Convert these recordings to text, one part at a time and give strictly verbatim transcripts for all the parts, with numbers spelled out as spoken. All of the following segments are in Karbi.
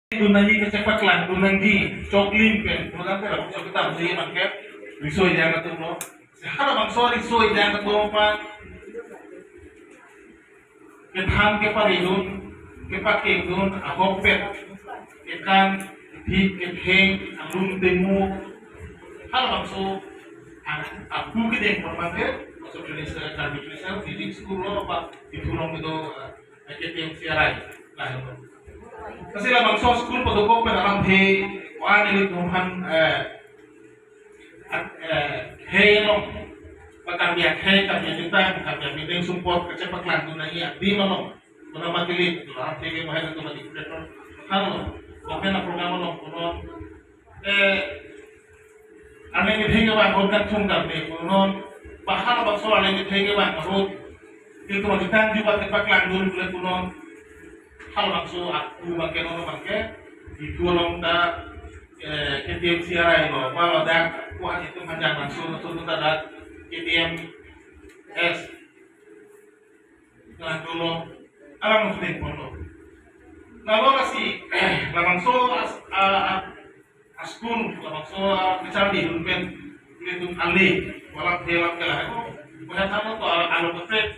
dun nangji, kachepaklang dun nangji, choklim pen, program tera, chok kita, mesti pakai riso-ejang atum lo. Hala bangso riso-ejang atum aphan kethan keparidun, kepakengdun, ahokpet, kekan, thik, ketheng, alun temu, hala bangso, a-, aku kedeng paman ke, bangso traditional, Karbi traditional, teaching school lo, apa, itu long itu, eh, K T M C R I, lah, itu. Lasi la bangso school padokok pen alamthe, wan ilitum aphan, eh, at-, eh, khei along, ba Karbi akhei, Karbi atitang, Karbi amideng sumpot, kachepaklang dun nangji adim along, kona matilit, tu alamthe ke mahal tu mati kuda tu, halo, lapen a program along, kono, eh, arleng ketheng kevang ahut kan thung kan ne, kono, ba hala bangso arleng ketheng kevang ahut, ilitum atitang jubat kepaklang dun pule kono, hala bangso aku bangke nono bangke, itu along ta, eh, K T M C R I lo, ba ladak, kuan itu manjang langsung, itu ta dak, K T M S, nang dulu, alam nang sudah pon lo. Lalu lasi, labangso as-, a, a, a school, labangso, a, kacharli dun pen, ilitum ale, wala thelam ke lahai ko. Masa tamo to, a, along straight,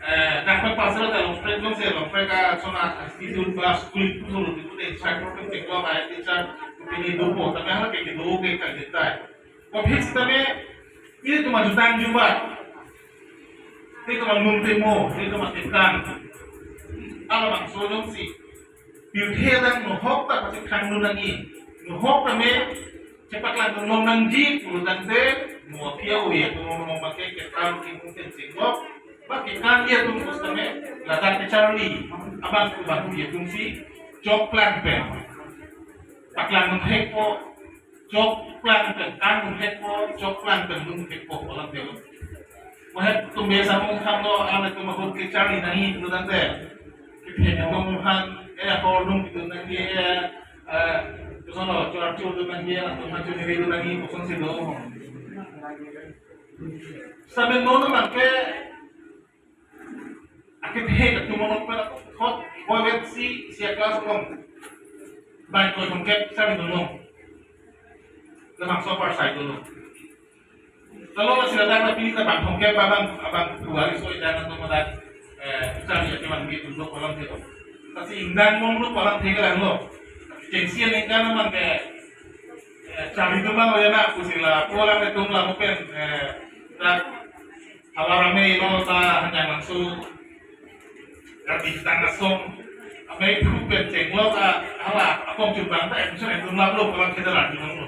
eh, dak pen pasal ta along straight, long se along straight ka, sona institute ba school itu dulu, itu deh, saya program cek lo, ba, teacher, ini dopo, tapi hal kayak gitu, oke, kayak gitu. Ko phit sitame, ilitum ajutang jubat, ilitum alun temu, ilitum akekan, hala bangso jongsi pirthe adang nohok ta pachekhan dun nangji, nohok tame chepaklang dun long nangji pulotangte, mo aphi a-oi atum, mo bangke kekan kimung pen chenglok, ba kekan atum pusitame, ladak kacharli abang tu bang atumsi chokplang pen paklang nangthekpo, chokplang pen kan nangthekpo, chokplang pen nangthekpo, alam telo. Mahet tum be samung tham lo, alam tum ahut kacharli nangji pulotangte, kephet tum han, eh, hor dum dun nangji, eh, eh, koson lo, chor chor dun nangji, atum han chor dun nangji, koson si do. Sampai nono bangke, akethe atum along pen ako thot boy wet si isi a-class along. Bang ko thomkep sari dolo. Labangso apar sai dolo. Lalu lasi ladak na pini ta bang thomkep abang, abang kuari so ejang atum ladak, eh, sari ya cuman gitu dua kolam gitu. Lasi ingdang mong dua kolam tiga lang lo. Chengsi aneka naman ke, eh, sari itu bang, oh ya, nak, kusila pulang itu lah mungkin, eh, dak Hala rame lo ta hanya langsung kati tang asong. Amei phu pen chenglok a, hala akong chumbang ta admission endun lap lo, kolam kedar adun lo.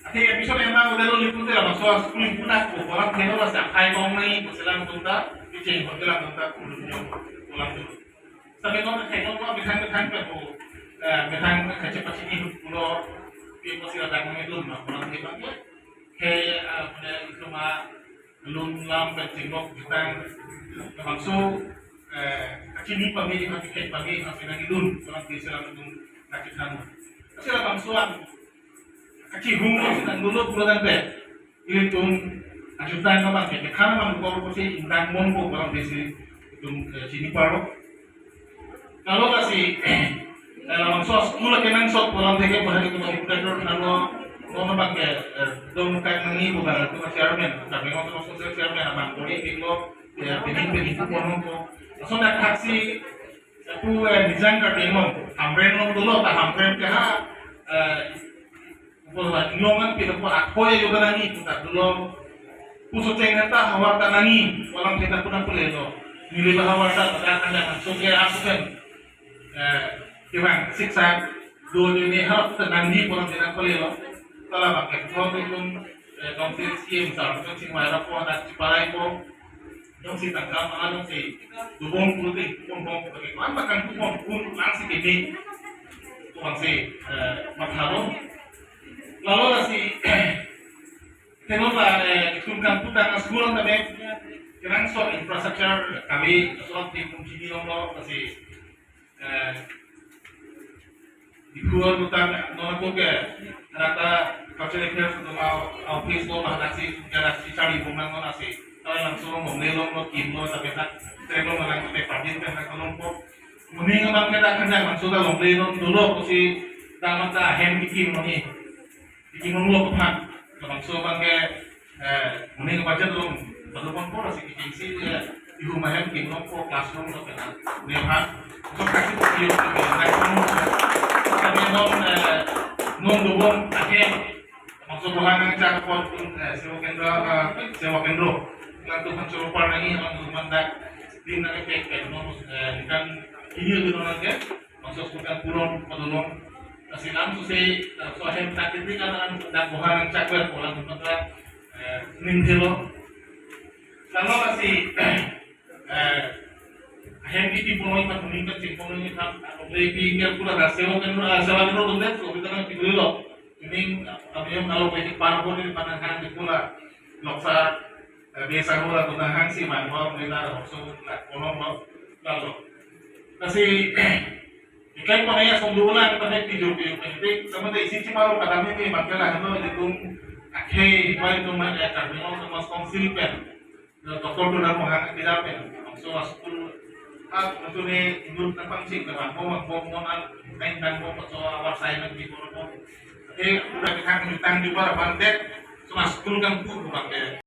Ati admission emang udah lo liput la, masuk school pun aku, kolam kedar la sa khai kong nai, ko selang tum ta, di cheng ko selang tum ta, kulun jong, kolam tu. Sampai kong kedar kong methang methang pe ko, eh, methang kacipacini pulo, pi ko sila dang mengedun, ma kolam kedar. Ke, eh, pada itu ma lun lam pen chenglok jutang, labangso, eh, kachini pame, kachini pame, kachini nangdun, kolam kedar selang tum kachithang. Kasi labangso an kachihung, kachithang dolo pulotangte, ilitum ajutang abang ke, kekhan abang ko, ko si ingdang mong ko, kolam kedar si itum, eh, chini parlo. Kalau kasi, eh, labangso school akenangsot kolam kedar ke bahari itu bagi pedagog nalo, kono bangke, eh, dong kai nangji bukan itu chairman, kami ngotot social chairman abang kori pik lo, ya, pining pining itu kono ko. Langsung dak haksi, aku, eh, nijang ka dengong, Hamren long dolo, ta Hamren ke ha, eh, Bola inglongan pila ko akhoi ayo nangji putar dolo. Puso cheng neta havar ta nangji, kolam kedar puna pule lo. Neli ba havar ta pada anda so ke aku kan. Eh, kevang siksa do ni ni havar ta nangji kolam kedar pule lo. Kalau pakai kau tu pun, eh, kau si sim sar, kau si mai rapo, nak ciparai ko. Jongsi tangka ma jongsi dubom pulote, dubom bom pulote, man bakang dubom pun langsi keme. Tuang si, eh, mathalo. Lalu lasi, tenor la, eh, itum kan putang school tame, kenangsot infrastructure kami, so tim kum sini long lo, lasi, eh, Diphu adutan non ako ke, rata cultural affairs atum a-office lo, ba daksi, ya daksi chari bung nang non asi. Kalau langsung bung ne long lo, kim lo, tapi tak, terus lo manang te pardin pen nang long ko. Moning abang ke dak khanjang bangso ta longle non dolo pusi dak mata ahem kikim noni. Kikim nonlo aphan. Bangso abang ke, eh, moning budget along baru pon pon si kikim si, eh, ihum ahem kim nonpo classroom lo kena. Ne ha. So kasi ko iyo ke dak non, kami non, eh, non dobom ahem. Bangso Boha Nangchak apot, eh, sewa kendro, eh, sewa kendro. Latum aphan choro parnangji, alang duman dak din na ke pek pek non, eh, ikan ini gitu non ke. Bangso school kan puron padolong. Lasi lam suse, eh, so ahem tak kiti kan alang dak Boha Nangchak ber pulang tempat, eh, ning thelo. Lalu lasi, eh, ahem kiti puno ipan kuning kan cek puno ini kan, atau play pi ke pura dah sewa kendro, eh, sewa kendro tuh deh, so kita kan tidur lo. Ini, kami yang kalau ini parpon ini panang hang di pula. Loksa, eh, biasa pula tuh hang si man, mau kita ada maksud lah, kono mau, lalu. Lasi, ikan mana ya song dulu lah, kita naik tidur di penting, sama deh isi cuma lo kadang ini, makanya lah, itu, akhir, itu mana ya, kami mau sama kongsil pen. Doktor tu dah menghang tidak pen. So school, ah, tu ni indur tepang sih, tepang bom, bom, bom, ah, main dan bom, so awak saya nanti bom, bom. Eh, udah kita ngutang juga, bang, dek. So school kan pun, bang, dek.